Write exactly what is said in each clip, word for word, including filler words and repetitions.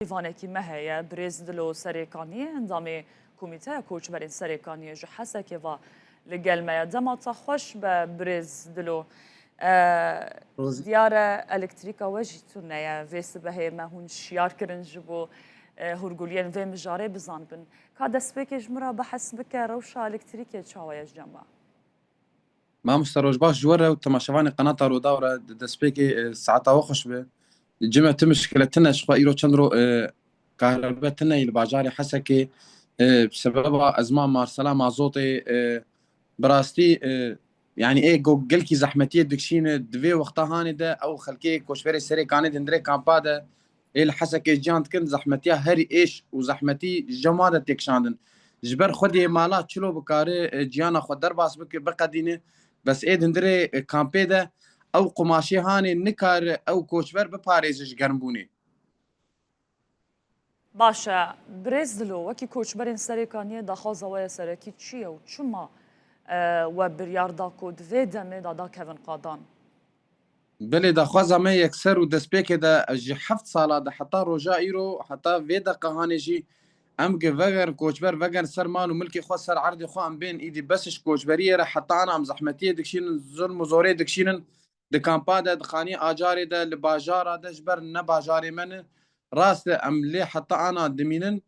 mêvanekî me heye, birêz Dilo Serêkaniyê, endamê Komîteya Koçberên Serêkaniyê ji Hesekê ve li gel me ye. Dema te xweş be birêz Dilo. E, Rozî. Diyar e elektrîka we jî tune ye. Vê sibehê me hûn şiyar kirin ji bo, e, hûrguliyên vê mijarê bizanbin. Ka destpêkê ji min re behs bike, rewşa elektrîkê çawa ye ji cem we? Mamoste, roj baş ji we re û temaşevanê qenata Rûdaw re. Di destpêkê, e, saeta we xweş be. Cime tu mişkile tune ji xwe îro çend ro, e, kahrebe tune li bajarê Hesekê, e, bi sebeba ezma marsela mazotê, e, bi rastî, e, yanî ê go-, gelkî zehmetiyê dikişîne di vê wexta hanê de ew xelkê koçberê Serêkanê di hundirê kampa de ê li Hesekê ciyan dikin, zehmetiya herî êş û zehmetî ji cem wan de têkişandin. Ji ber xwediyê mala çilo bikare, e, ciyana xwe derbas bike, biqedîne, bes ê di hundirê, e, kampê de ew qumaşê hanê nikare ew koçber biparêze ji germbûnê. Baş e, birêz Dilo, wekî koçberên Serêkaniyê daxwaza we ya serekî çi ye û çima, e, we biryar da ku di vê demê de dakevin qadan? Belê, daxwaza me yekser û destpêkê de ji heft sala de heta roja îro, heta vê deqe hanê jî em gi vegerin koçber, vegerin ser mal û milkê xwe, ser erdê xwe, em bên îdî bes ji koçberiyê re, heta ana em zehmetiyê dikişînin, zulm û zorê dikişînin, di kampa de, di xanî acarê de, li bajara de, ji ber ne bajarê me ne. Rast e, em lê heta ana dimînin,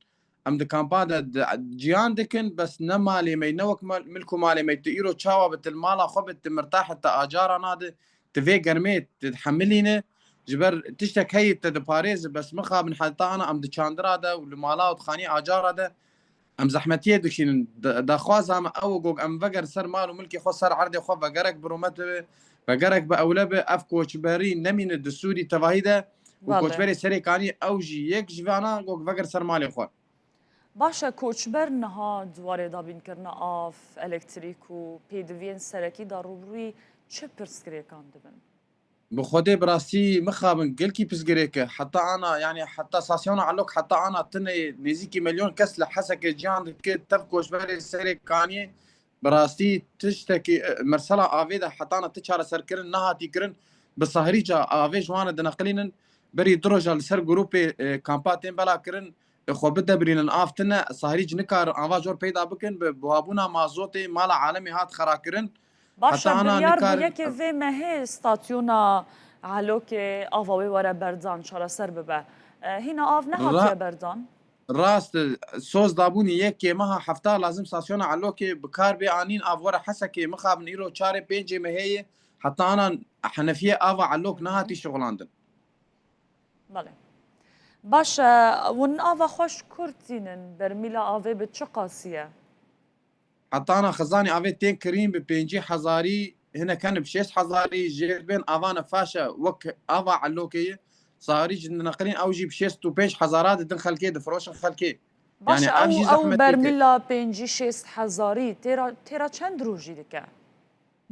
em di kampa de di-, ciyan dikin, bes ne malê me, ne wek mal-, milk û malê me. Tu îro çawa bi, tu li mala xwe bi, tu mirtah, tu acara nade, tu vê germê tu dihemilîne, ji ber tiştek heyî te diparêze, bes mixabin heta ana em di çandira de û li mala û di xanî acara de em zehmetiyê dikişînin. Da-, daxwaza me ew e, gog em vegerin ser mal û milkê xwe, ser erdê xwe, vegerek bi rûmet be, vegerek bi ewle be, ev koçberî nemîne di Sûrî tevahî de û Belê. Koçberê Serêkanî ew jî yek ji vana, gog veger ser malê xwe. Baş e, koçber niha di warê dabînkirina av, elektrîk û pêdiviyên serekî de rûbirûyî çi pirsgirêkan dibin? Bi Xwedê, bi rastî mixabin gelkî pirsgirêk e. Heta ana, yanî heta stasyona Elok heta ana tune nêzîkî milyon kes li Hesekê ciyan dike, tev koçberê Serêkaniyê. Bi rastî tiştekî, e, mersela avê de heta ana ti çareserkirin nehatî kirin. Bi sahrîca avê ji wan re dineqilînin. Berî du roja li ser grûpê, e, kampa tên bela kirin. Xwe bidebrînin, av tine, sahrîc nikarin ava jor peyda bikin, bi buhabûna mazotê mala alemê hat xerakirin. Baş e, heta ana biryar bû nikarin yekê vê mehê stasyona Elokê ava wê were berdan, çareser bibe. E, hîna av nehatiye Ra-, berdan? Rast e, soz dabûnî yekê meha hefta lazim stasyona Elokê bi kar bê anîn, av were Hesekê, mixabin îro çarê pêncê mehê ye, heta ana Henefiyê ava Elok nehatî şixulandin. Belê. Baş e, hûn ava xwe ji ku re tînin? Bermîla avê bi çi qasî ye? Heta ana xizanê avê tên kirîn bi pêncî hezarî, hinek hene bi şêst hezarî, jêr bên avane faş e, wek ava Elokê ye. Sahrîc dineqilîn, ew jî bi şêst û pênc hezara didin xelkê, difiroşin xelkê. Baş e, yanî ev ew, jî ew zehmetiyek e. Bermîla pêncî şêst hezarî têra, têra çend rojî dike?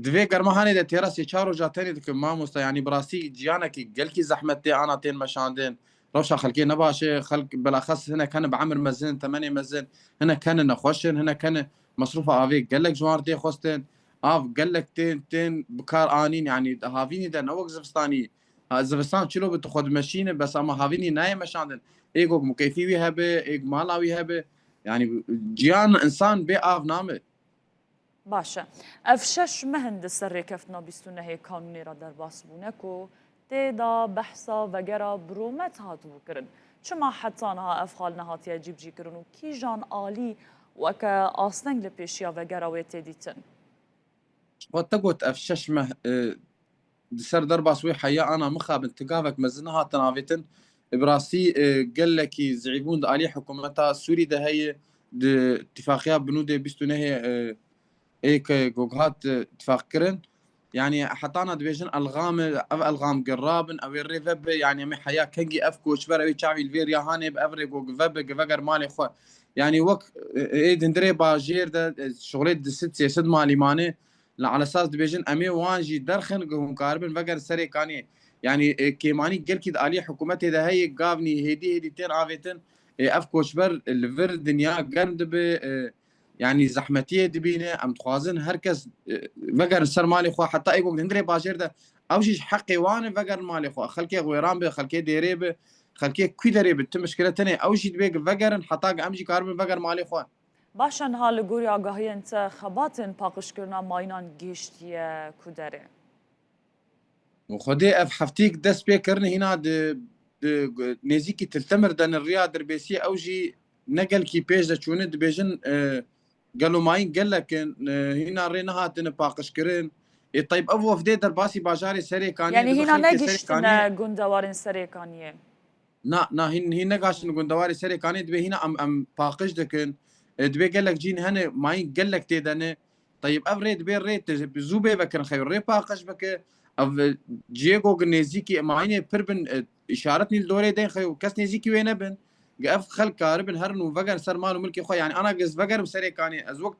Di vê germa hanê de têra sê çar roja tenê dikim, mamosta, yanî bi rastî ciyanekî gelkî zehmet tê ana tên meşandin. Rewşa xelkê ne baş e, xelk bilaxes hinek hene bi emir mezin, temenê mezin, hinek hene nexweş in, hinek hene mesrûfa avê gelek ji wan re tê xwestin. Av gelek tên, tên bi kar anîn, yanî havînî de ne wek zivistanî. Ha, zivistan çilo bi tu xwe dimeşîne, bes ama havînî nayê meşandin. Ê gog mukeyfî wî hebe, ê mala wî hebe. Yanî ciyan, însan bê av name. Baş e. Ev şeş meh in di ser rêkeftina bîst û nehê kanûnê re derbas bûne ku tê de behsa vegera bi rûmet hatibû kirin. Çima heta niha ev xal nehatiye cîbicîkirin û kîjan alî weke asteng li pêşiya vegera wê tê dîtin? Ji xwe te got ev şeş meh, e, di ser derbas wê heya ana mixabin, ti gavek mezin nehatin avêtin. Bi rastî, e, gelekî zîbûn di alî hikûmeta Sûrî de heye, di tifaqiya binûdê bîst û nehê, e, ê ke gog hat, e, tifaq kirin. Yanî hetana dibêjin elxam e, ev elxam girabin, ew ê rê vebe, yanî em ê heya kengî ev koçber, ew ê çavî li vê riya hanê bi ev rê gog vebe, gi veger malê xwe. Yanî wek, e, ê dindirê bajêr de, e, şixulê di sed sê sed malî mane, li elesas dibêjin, em ê wan jî derxin, gi hûn karibin vegerin Serêkaniyê. Yanî, e, kêmanî gelkî di alî hikûmetê de heye, gavnî hêdî hêdî tên avêtin. E, ev koçber li vir dinya germ dibe, e, yanî zehmetiyê dibîne. Em dixwazin her kes, e, vegerin ser malê xwe, heta ê gog di hundirê bajêr de, ew jî ji heqê wan e, vegerin malê xwe. Xelkê wêran be, xelkê dêrê be, xelkê ku derê bin, tu mişkile tenê ew jî dibê vegerin, heta em jî karibin vegerin malê xwe. Baş e, niha li gorî agahiyên te xebatên paqijkirina mayînan gihiştiye ku derê? Xwedê ev hefteyek dest pê kirine hîna di, di nêzîkî Til Temir de ne riya Dirbêsiyê, ew jî ne gelkî pêş de çûne, dibêjin, e, gelo mayîn gelek in, e, hîna rê nehatine paqijkirin. Ê teyb ev wefdê derbasî bajarê Serêkaniyê Yanî dibe, hîna xelkê negihiştine Serêkaniyê. Gundewarên Serêkaniyê? Na, na, hîn, hîn negaştin gundewarê Serêkanê, dibê hîna em, em paqij dikin. E, dibê gelek cîn hene, mayîn gelek tê de ne. Teyb ev rê dibê rê te, zû bê vekirin xew, rê paqij bike. Ev, e, ciyê go gi nêzîkî mayînê pir bin, e, îşaret nîl dorê deyn xew, kes nêzîkî wê nebin. Gi ev xelk karibin herin û vegerin ser mal û milkê xwe. Yanî ana giz vegerim Serêkanê, ez wek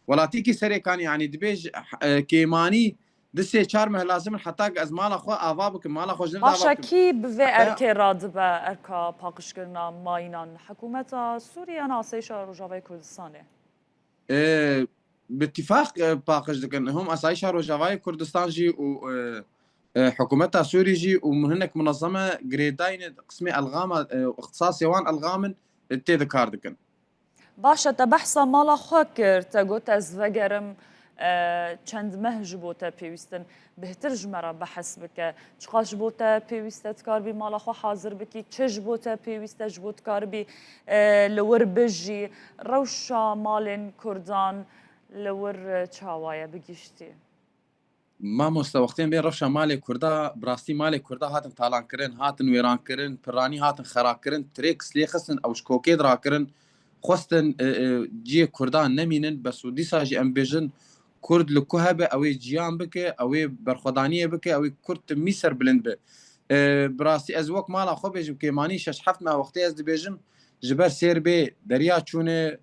welatîkî Serêkanê, yanî dibê ji, e, kêmanî di sê çar meh lazim in heta ez mala xwe ava bikim, mala xwe ji nirda ava Baş e, bikim. kî bi vê Heta erkê radibe, erka paqijkirina mayînan? Hikûmeta Sûrî yan Asayîşa Rojavayê Kurdistanê? E, bi tifaq, e, paqij dikin. Hûm Asayîşa Rojavayê Kurdistan jî û, e, e, hikûmeta Sûrî jî û hinek munezeme girêdayî ne qismê elxama, e, ixtisasê wan elxam in, e, tê de kar dikin. Baş e, te behsa mala xwe kir, te got ez vegerim, e, çend meh ji bo te pêwîst in, bêhtir ji me re behs bike. Çiqas ji bo te pêwîst e, tu karibî mala xwe hazir bikî, çi ji bo te pêwîst e, ji bo tu karibî, e, li wir bijî. Rewşa malên Kurdan li wir, e, çawa ye bi giştî? Mamoste, wextên bê rewşa malê Kurda, bi rastî malê Kurda hatin talankirin, hatin wêrankirin, piranî hatin xerakirin, tirêk lê xistin, ew ji kokê dirakirin, xwestin, e, e, ciyê Kurda nemînin, bes û dîsa jî em bêjin, Kurd li ku hebe, ew ê ciyan bike, ew ê berxwedaniyê bike, ew ê Kurd timî serbilind be. E, bi rastî ez wek mala xwe bêjim, kêmanî şeş heft meh wextê ez dibêjim, ji ber sêr bê deriya çûne,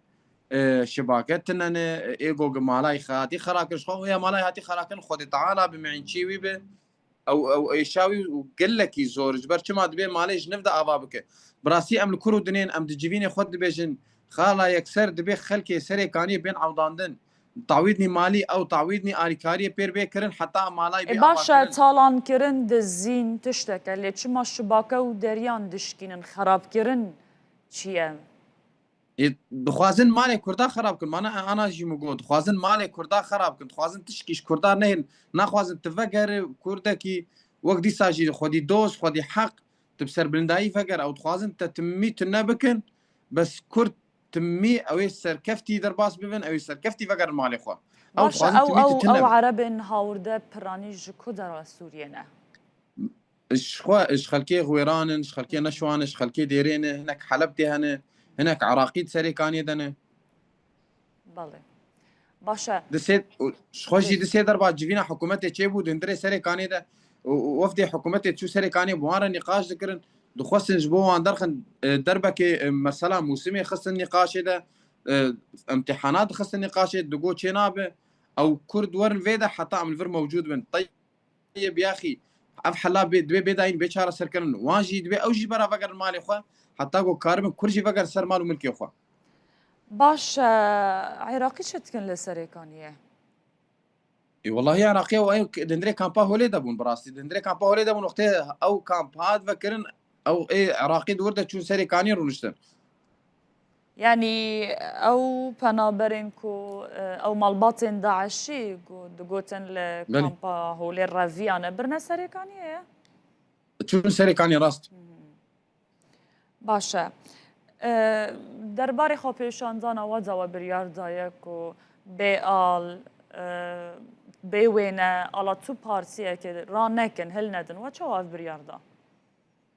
e, şibake tine ne, e, ê go gi malayî hatî xera kir, ji xwe ya malayî hatî xera kirin, Xwedê Teala bi mi'înçî wî be, ew, ew êşa wî û gelekî zor, ji ber çima dibê malê ji nû de ava bike. Bi rastî em li kur û dinên, em di civînê xwe dibêjin, xala yekser dibê xelkê Serêkaniyê bên ewdandin. Tawîdnî malî ew tawîdnî alîkariyê pêr bê kirin, heta malayî bê E, baş e, ava kirin. Talankirin dizîn tiştek e, lê çima şibake û deriyan dişkînin, xerabkirin çi ye? Ê, dixwazin malê Kurda xerab kin. Mana ana jî min got, dixwazin malê Kurda xerab kin. Dixwazin tişkî ji Kurda nehên. Naxwazin tu vegere Kurdekî wek dîsa jî xwedî dost, xwedî heq, tu bi serbilindayî veger. Ew dixwazin te timî tune bikin. Bes Kurd timî ew ê serkeftî derbas bibin, ew ê serkeftî vegerin malê xwe. Ew Baş e, dixwazin ew, timî tu ew, tune ew bikin. Erebên hawirde piranî ji ku dera Sûriyê ne? Ji xwe, ji xelkê Xwêran in, ji xelkê Neşwan in, ji xelkê Dêrê ne, hinek Helebdê hene, hinek Iraqî di Serêkaniyê de ne. Belê. Baş e. Di sê, ji xwe jî di sê derba civîna hikûmetê çêbû, di hundirê Serêkaniyê de û, û wefdê hikûmetê çû Serêkaniyê bi wan re nîqaş dikirin, dixwestin ji bo wan derxin, e, derbekê, e, mesela mûsimê xistin nîqaşê de, e, imtîhanat dixistin nîqaşê, digot çê nabe, ew Kurd werin vê de heta em li vir mewcûd bin. Tayyib yaxî, ev hela bê, dibê bê dayîn, bê çareserkirin. Wan jî dibê ew jî bera vegerin malê xwe, heta ku karibin Kurd jî vegerin ser mal û milkê xwe. Baş e, Iraqî çi dikin li Serêkaniyê? Ê, wellahî Iraqê ew, ew di hundirê kampa Holê de bûn, bi rastî. Di hundirê kampa Holê de bûn, wextê ew kamp hat vekirin, ew ê Iraqî di wir de çûn Serêkaniyê rûniştin. Yanî ew penaberên ku, e, ew malbatên DAIŞî ku digotin li Belê. Kampa Holê reviyane birine Serêkaniyê ye? Çûn Serêkaniyê rast. Baş e. E, derbarê xwepêşandana we de we biryar daye ku bê al, e, bê wêne, ala tu partiyekê ranekin, hilnedin. We çawa ev biryar da?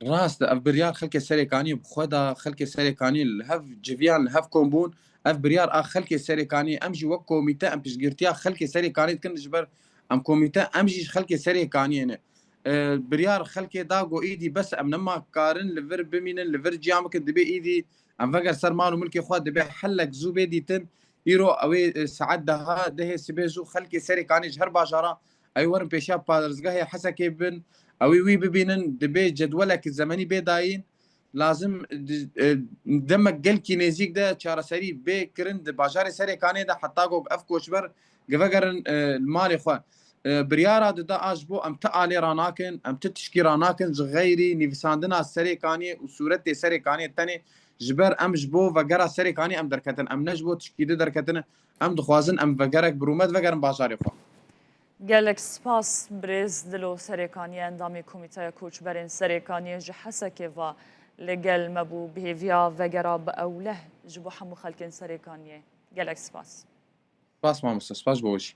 Rast e, ev biryar xelkê Serêkaniyê bi xwe da, xelkê Serêkaniyê li hev civiyan, li hev kom bûn. Ev biryar a xelkê Serêkaniyê, em jî wek komîte em piştgirtiya xelkê Serêkaniyê dikin, ji ber em komîte, em jî ji xelkê Serêkaniyê ne. E, biryar xelkê da, got, îdî bes, em nema karin li vir bimînin, li vir ciya bikin, dibê îdî em veger ser mal û milkê xwe, dibê helek zû bê dîtin. Îro ew ê, e, saet deha, dehê sibê zû xelkê Serêkaniyê ji her bajara ew werin pêşiya parêzgehê Hesekê bin, ew ê wî bibînin, dibê cedwelek zemenî bê dayîn. Lazim di, e, demek gelkî nêzîk de çareserî bê kirin di bajarê Serêkanê de, heta ku ev koçber givegerin, e, li malê xwe. e, biryara dida a ji bo em ti alê ranakin, em ti tişkî ranakin ji xeyrî nivîsandina Serêkaniyê û sûretê Serêkaniyê tenê, ji ber em ji bo vegera Serêkaniyê em derketin, em ne ji bo tişkî di derketin, em dixwazin em vegerek bi rûmet vegerin bajarê xwe. Gelek spas birêz Dilo Serêkaniyê, endamê Komîteya Koçberên Serêkaniyê ji Hesekê ve li gel me bû, bi hêviya vegera bi ewleh ji bo hemû xelkên Serêkaniyê. Gelek spas. Spas mamoste, spas ji bo we jî.